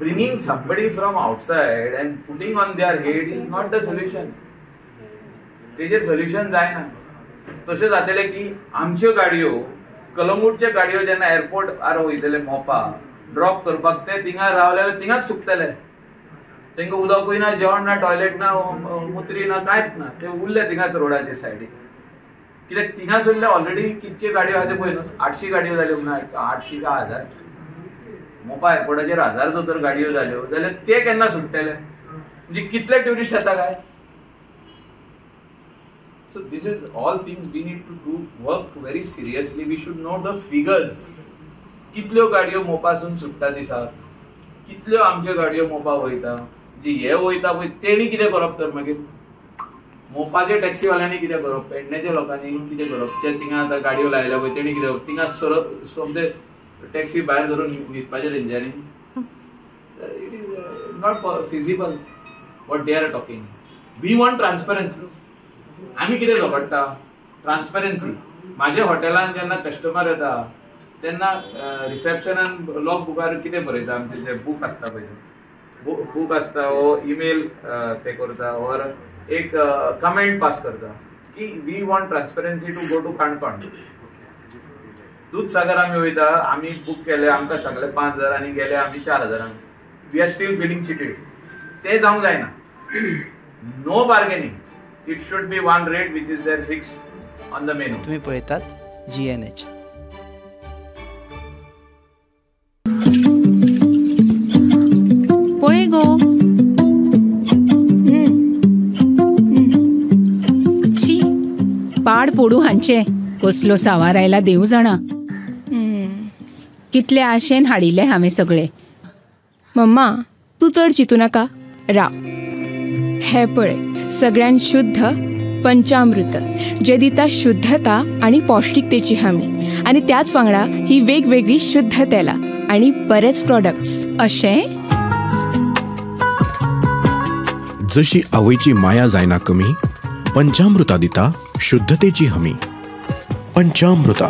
Bringing somebody from outside and putting on their head is not the solution. तेजेर solution जायना. तशें जातलें की आमच्यो गाडयो, कलंगूटच्यो गाडयो जेन्ना एअरपोर्टार वयतले मोपा ड्रॉप करपाक, ते थिंगा रावले जाल्यार थिंगाच सुकतले. तांकां उदकूय ना, जेवण ना, टॉयलेट ना, मुत्री ना, कांयच ना. ते उरले थिंगाच रोडाचेर सायडीक. कित्याक थिंगासरले ऑलरेडी कितक्यो गाडयो आहा ते पळय न्हू, 800 गाडयो जाल्यो म्हणून 800 काय 1000. मोपा एअरपोर्टाचेर 1000 जर गाडयो जाल्यो जाल्यार ते केन्ना सुट्टले? म्हणजे कितले ट्युरिस्ट येता काय? So this is all things we need to do work very seriously. We should know the figures. कितल्यो गाडयो मोपासून सुट्टा दिसाक, कितल्यो आमच्यो गाडयो मोपा वयता, जे हे वयता पळय तेणी कितें करप तर मागीर मोपाचे टॅक्सीवाल्यांनी कितें करप, पेडण्याच्या लोकांनी कितें करप, जे थिंगा आतां गाडयो लायल्या पळय तेणी कितें करप, थिंगा सोमते टॅक्सी भायर धरून न्हिदपाचें तेंच्यांनी. It is not feasible what they are talking. We want transparency. आमी कितें झगडटा? ट्रान्सपरन्सी. म्हाज्या हॉटेलान जेन्ना कस्टमर येता तेन्ना रिसेप्शनान लॉग बुकार कितें बरयता, आमचे जे बूक आसता पळय, बूक आसता वो ईमेल ते करता ऑर एक कमेंट पास करता की we want transparency to go to Canacona. Dudhsagar आमी वयता, आमी बूक केले, आमकां सांगले 5000 आनी गेले आमी 4000. We are still feeling cheated. ते जावंक जायना. No bargaining. It should be one rate which is there fixed on the menu. तुम्ही पळयतात GNH. पळय गो, शी पाड पोडू हांचे, कसलो सावार आयला देव जाणा. कितले आशेन हाडिल्ले हांवें सगळे. मम्मा तूं चड चिंतू नाका, राव. हे पळय सगळ्यान शुद्ध पंचामृत, जे दिता शुद्धता आनी पौष्टिकतेची हमी, आनी त्याच वांगडा ही वेगवेगळी शुद्ध तेलां आनी बरेच प्रॉडक्ट्स. अशें? जशी आवयची माया जायना कमी, पंचामृता दिता शुद्धतेची हमी. पंचामृता.